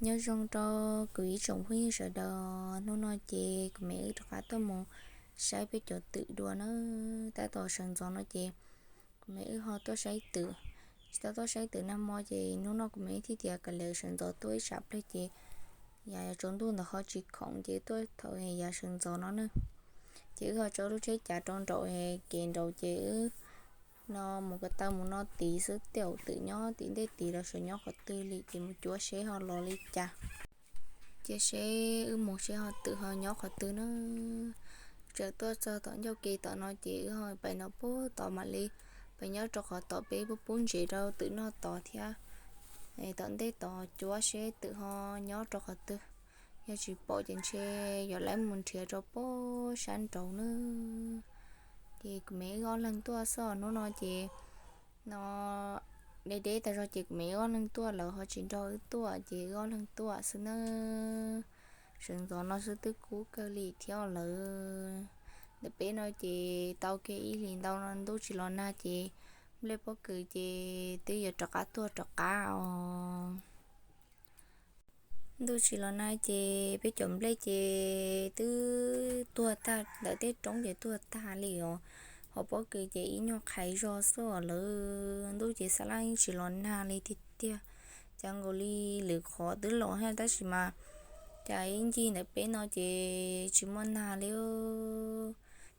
Nyob zoo rau kuv ib tsoom phooj ywg sawv daws, hnub no ces kuv me wb rov qab tuaj mus saib peb cov twm dua na. Tab tom sawv ntxov no ces kuv me wb ho tuaj saib twm, tsis tau tuaj saib twm nag hmo ces hnub no kuv me wb thiaj tias kav liam sawv ntxov tuaj ib tsam pliag ces yav tsaus ntuj ntawd ho tsis khoom ces tuaj thaum yav sawv ntxov no na. Ces wb ho tso lub tsheb cav rau nraum kev nraud ces wb no mus ko taw mus no tid xwb, tej zaum twm nyob tim ntej tid los sav nyob qhov twg li ces mus cuab seb ho los li cas. Cia seb wb mus seb ho twm ho nyob qhov twg na. Txawm tuaj txog tom ncauj ke tom no ces wb ho pais no puag tom mam li pais nyob rau qhov tom peb pub pub ntsev rau twm noj tod thiab. Tom ntej tod cuab seb twm ho nyob rau qhov twg. Yog tsis pom ces ntshe yuav lawv mus nrhiav rau puag sab nraud na. Ces kuv me wb ob leeg tuaj xwb, hnub no ces no deb deb tas zog ces kuv me wb ob leeg tuaj, lawv ho tsis nrog wb tuaj ces wb ob leeg tuaj xwb na. Sawv ntxov no xwb twb kub kawg li thiab lawm. Ntawm peb no ces tau kiag ib hlis ntau no ntuj tsis los nag ces nplej pob kws ces twb yuav rov qab tuag rov qab os. Ntuj tsis los nag ces peb cov nplej ces twb tuag tag, ntawm tej roob ces tuag tag li os. Hauv pob kws ces ib nyuag qhais zog xwb os lawm. Ntuj ces xav laj yeej tsis los nag li tiag tiag. Cas nkaus li lwm qhov twb los thiab tab sis mas cas ib ncig ntawm peb no ces tsis muaj nag li.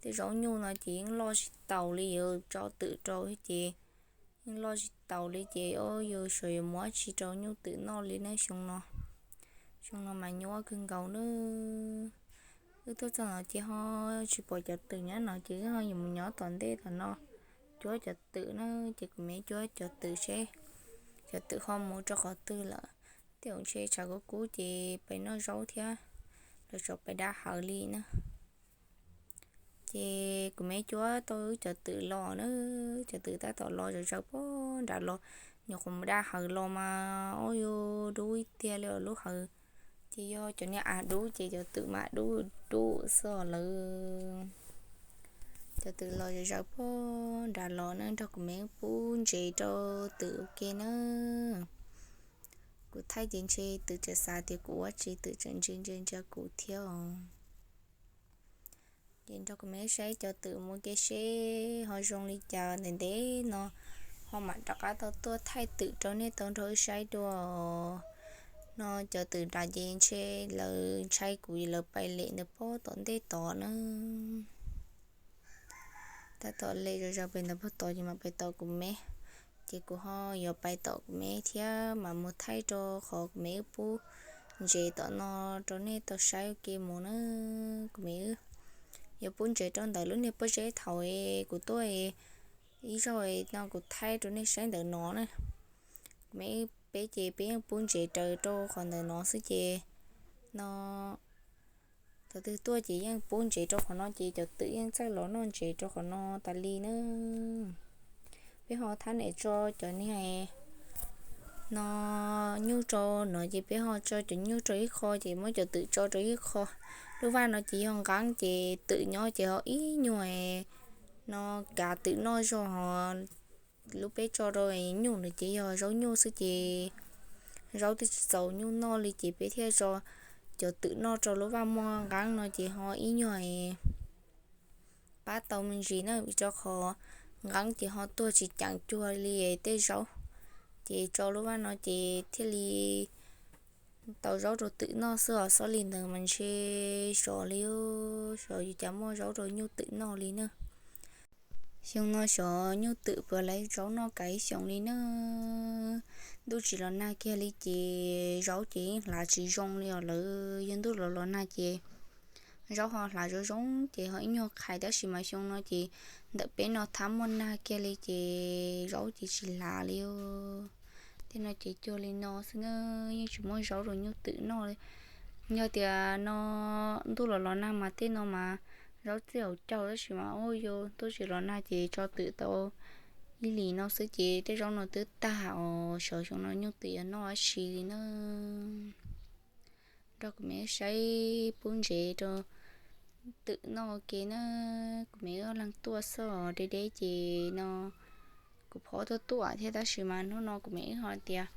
Tej zaub nyuj no ces yeej loj tsis taus li, yuav tso twm rau ces yeej loj tsis taus li ces o yus xyov yuav muab tsi rau nyuj twm noj li ne xyoo no. Xyoo no mas nyuaj kawg nkaus na. Wb tuaj txog no ces ho tsis pom cov twm nyob no ces wb ho yuav mus nyob tom ntej tom no cuab cov twm na. Ces kuv me cuab cov twm seb cov twm ho mus rau qhov twg lawm. Tej zaum ntshe tshav kub kub ces pais noj zaub thiab los tso pais da hawv li na. Ces kuv me cuab tau wb cov twm los na, cov twm tab tom los zom zaws puag nram los, nyuam qhuav mus da hawv los mas o yus dub ib tiag li lub hawv. Ces yog cov niag av dub ces cov twm mas dub dub xwb lawm. Cov twm los zom zaws puag nram los na, nrog kuv me pub ntsev rau twm ua ke na. Kuv thaij ces ntshe twm tseem xav tias kuv ua tsi, twm tseem ntsia ntsia ntsia kuv thiab os. Ces nrog kuv me saib cov twm mus ke seb ho zoo li cas. Ntev ntev no ho mam rov qab tau tuaj thaij twm rau nej tau nrog wb saib dua. No cov twm nram ces ntshe lawv ntshai kuv lawv pais lem ntawm pob tom ntej tod na. Tab tom lem zom zaws pem ntawd pag tod ces mam pais tom kuv me. Ces kuv ho yuav pais tom kuv me thiab mam mus thaij rau qhov kuv me wb pub ntsev tom no rau nej tau saib ua ke mus na. Kuv me wb yuav pub ntsev rau ntawm lub niag pob zeb thaum kuv tuaj ib zaug no kuv thaij rau nej saib ntawm no na. Kuv me wb peb ces peb yeej pub ntsev raws rau qhov ntawm no xwb ces no thaum twg tuaj ces yeej pub ntsev rau qhov no ces cov twm yeej txawj los noj ntsev rau qhov no tas li na. Peb ho thab niam tso cov niag no nyuj rau no ces peb ho tso cov nyuj rau ib qho ces muab cov twm tso rau ib qho. Lub vaj no ces yog nqeeb ces twm nyob ces ho ib nyuag no kav twm noj zog ho lub peb tso rau nyuj ntawd ces yog zaub nyuj xwb ces zaub twb tsis txaus nyuj noj li ces peb thiaj tso cov twm noj rau lub vaj muaj nqeeb no ces ho ib nyuag pab tau me ntsis na, vim rau qhov nqeeb ces ho tuag tsis ceev cuag li tej zaub. Ces tso lub vaj no ces thiaj li tau zaub rau twm noj xwb os, txhob li ntawd mas ntshe xyov li, xyov yus cas muaj zaub rau nyuj twm noj li na. Xyoo no xyov nyuj twm puas lawv zaub noj kav ib xyoos li na. Ntuj tsis los nag kiag li ces zaub ces yeej hlav tsis zoo li os lawm. Yog ntuj los los nag ces zaub ho hlav zoo zoo ces ho ib nyuag qhais, tab sis mas xyoo no ces ntawm peb no thab muaj nag kiag li ces zaub ces tsis hlav li. Tej no ces cuag li no xwb na, yeej tsis muaj zaub rau nyuj twm noj li. Yog tias no ntuj los los nag mas tej no mas zaub txij hauv caug, tab sis mas ua yog ntuj tsis los nag ces tso twm tau ib hlis no xwb ces tej zaub no twb tag os, xyov xyoo no nyuj twm yuav noj dab tsi li na. Nrog kuv me saib pub ntsev rau twm noj ua ke na. Kuv me wb leeg tuaj xwb os, deb deb ces no kuv phob tuaj tuaj thiab, tab sis mas hnub no kuv me wb ho tias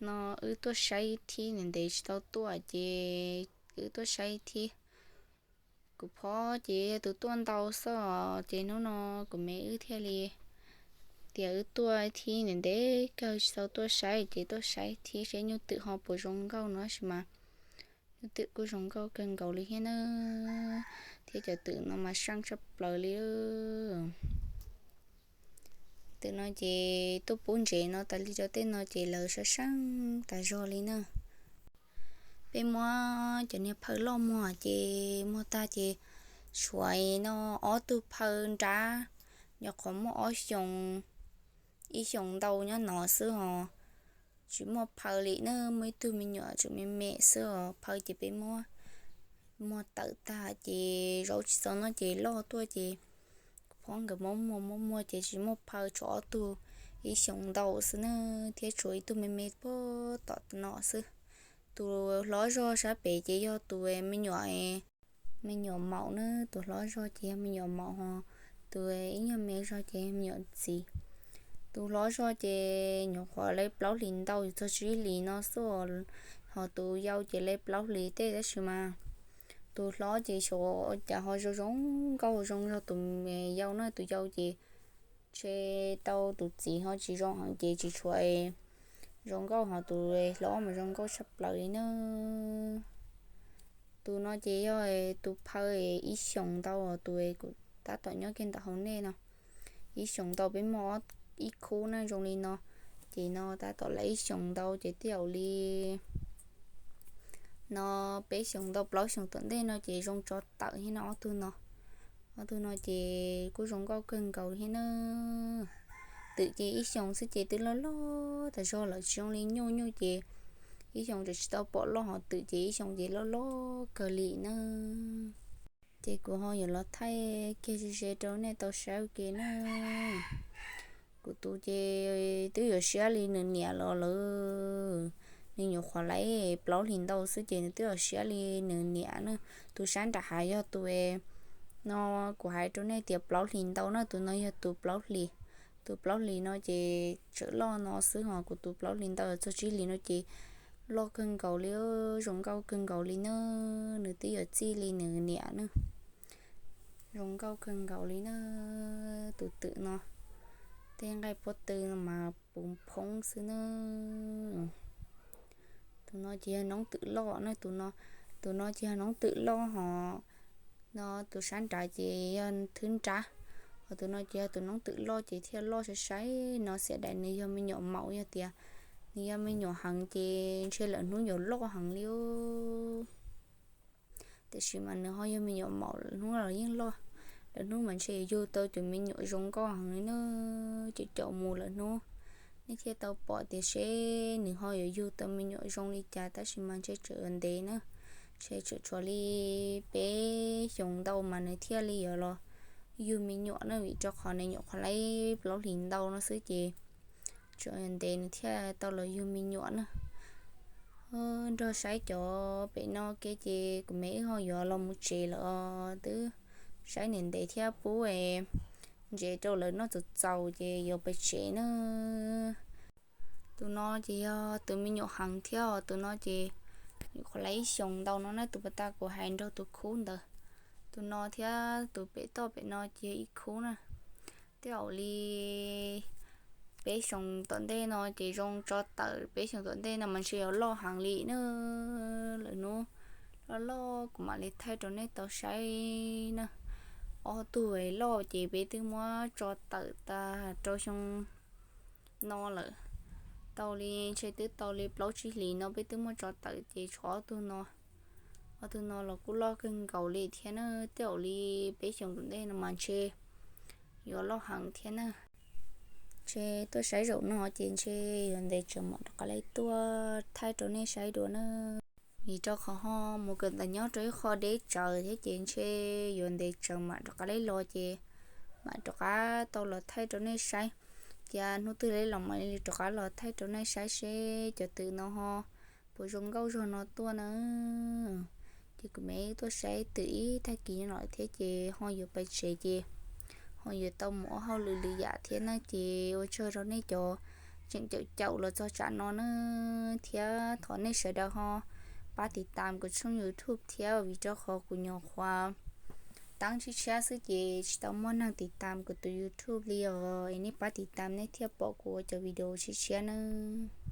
No wb tuaj saib ib thib ntev ntev tsis tau tuaj ces wb tuaj saib ib thib. Kuv phob ces yog tus tuaj ntau xwb os, ces hnub no kuv me wb thiaj li tias wb tuaj ib thib ntev ntev kawg tsis tau tuaj saib ces tuaj saib ib thib seb nyuj twm ho puas zoo nkauj no tab sis mas nyuj twm kuj zoo nkauj kawg nkaus li thiab na, thiab cov twm no mas seej tshaj plaws li. Twm no ces tuaj pub ntsev no tas li rau tej no ces lawv sab seej tas zog li na. Peb muab cov niag phaw loj muag ces muag tag ces tshuav no ob tug phaw nrab, nyuam qhuav muaj ob xyoos, ib xyoos ntau nyob no xwb os. Tsis muaj phaw li na, muaj ib tug me nyuam tseem me me xwb os. Phaw ces peb muab muag tawm tag ces zaub tsis txaus no ces loj tuaj ces kuv phob nkawd muab muag muab muag ces tsis muaj phaw, tshuav ob tug ib xyoos ntau xwb na, thiab tshuav ib tug me me puag tom no xwb. Tus hlob zog sab pem ces yog tus me nyuam, me nyuam maum na, tus hlob zog ces yog me nyuam maum ho tus ib nyuag me zog ces me nyuam txiv. Tus hlob zog ces nyuam qhuav li plaub hlis ntau txog tsib hlis no xwb, ho tus yau ces li plaub hlis tej tab sis mas tus hlob ces xyov cas ho zoo zoo nkauj zoo zog tus yau na, tus yau ces ntshe tau tus txiv ho tsis zoo heev ces tsis tshua zoo nkauj, ho tus hlob mas zoo nkauj tshaj plaws li na. Tus no ces yog tus phaw ib xyoos ntau, tus kuv tab tom nyob kiag ntawm hauv nej no, ib xyoos ntau peb muaj ib khub na zoo li no, ces no tab tom lawm ib xyoos ntau ces twb yog li no peb xyoos ntau plaub xyoos tom ntej no ces zoo tso tawm thiab no ob tug no. Ob tug no ces kuj zoo nkauj kawg nkaus thiab na. Twm ces ib xyoos xwb ces twb loj loj tas zog lawm tsis zoo li nyuj, nyuj ces ib xyoos tseem tsis tau pom loj, ho twm ces ib xyoos ces loj loj kawg li na. Ces kuv ho yuav los thaij kiag ze ze rau nej tau saib ua ke na. Kuv tus ces twb yuav siab li nws niam los lawm, nws nyuam qhuav li plaub hlis ntau xwb ces nws twb yuav siab li nws niam na. Tus sab nram hav yog tus no, kuv hais rau nej tias plaub hlis ntau na, tus no yog tus plaub hlis. Tus plaub hlis no ces tseem loj no xwb, ho kuv tus plaub hlis ntau txog tsib hlis no ces loj kawg nkaus li, zoo nkauj kawg nkaus li na. Nws twb yuav txij li nws niam na. Zoo nkauj kawg nkaus li na. Tus twm no tej nqaij pob tw no mas puv phoob xwb na. Tus no ces yog noob twm loj na, tus no, tus no ces yog noob twm loj ho no tus sab nrad ces yog thwb nrab. Ho tus no ces yog tus noob twm loj ces thiaj loj sai sai no, xiam dais nws yog me nyuam maum, yog tias nws yog me nyuam heev ces ntshe lawm hnub yuav loj heev li. Tiam sis mas nws ho yog me nyuam maum, lawm hnub los yeej loj. Lawm hnub mas ntshe yuav yug tau cov me nyuam zoo nkauj heev li na. Cov caum mus lawm hnub nej thiaj tau pom tias seb nws ho yuav yug tau me nyuam zoo li cas, tab sis mas ntshe tseem yuav ntev na. Ntshe tseem tshuav li peb xyoos ntau mas nws thiaj li yuav los yug me nyuam na, vim rau qhov nws nyuam qhuav li plaub hlis ntau no xwb ces tseem yuav ntev nws thiaj tau los yug me nyuam na. Nrog saib cov pem no ke ces kuv me wb ho yuav los mus tsev lawm, twb saib ntev ntev thiab pub ntsev rau lawv noj txaus txaus ces yuav pais tsev na. Tus no ces yog tus me nyuam heev thiab, tus no ces nyuam qhuav li ib xyoos ntau no na, tus pas tas kuv hais nrog tus khub ntawd. Tus no thiab tus pem toj pem no ces yog ib khub na. Tej zaum li peb xyoos tom ntej no ces zoo tso tawm, peb xyoos tom ntej no mas ntshe yuav loj heev li na. Lawm hnub loj loj kuv mam li thaij rau nej tau saib na. Ob tug loj ces peb twb muab tso tawm tas rau xyoo no lawm. Tau li ntshe twb tau li plaub tsib hlis no peb twb muab tso tawm ces tshuav ob tug no. Ob tug no los kuj loj kawg nkaus li thiab na, tej zaum li peb xyoos tom ntej no mas ntshe yuav loj heev thiab na. Ntshe tuaj saib zaum no ces ntshe yuav ntev tsawv mam rov qab li tuaj thaij rau nej saib dua na. Vim rau qhov ho mus kawm ntawv nyob rau ib qho deb tsawv thiab ces ntshe yuav ntev tsawv mam rov qab li los ces mam rov qab tau los thaij rau nej saib. Cia hnub twg li los mam li rov qab los thaij rau nej saib seb cov twm no ho puas zoo nkauj zog no tuaj na. Ces kuv me tuaj saib twm ib tag kis no lawm thiab ces ho yuav pais tsev ces ho yuav tau mus ua hauj lwm lwm yam thiab na, ces ua tsaug rau nej cov tseem caum caum los txog tsam no na. Thiab thov nej sawv daws ho pab tiv tam kuv tshooj YouTube thiab, vim rau qhov kuv nyuam qhuav teeb tshiab tshiab xwb ces tsis tau muaj neeg tiv tam kuv tus YouTube li os. Es nej pab tiv tam nej thiaj pom kuv ua cov video tshiab tshiab nawb.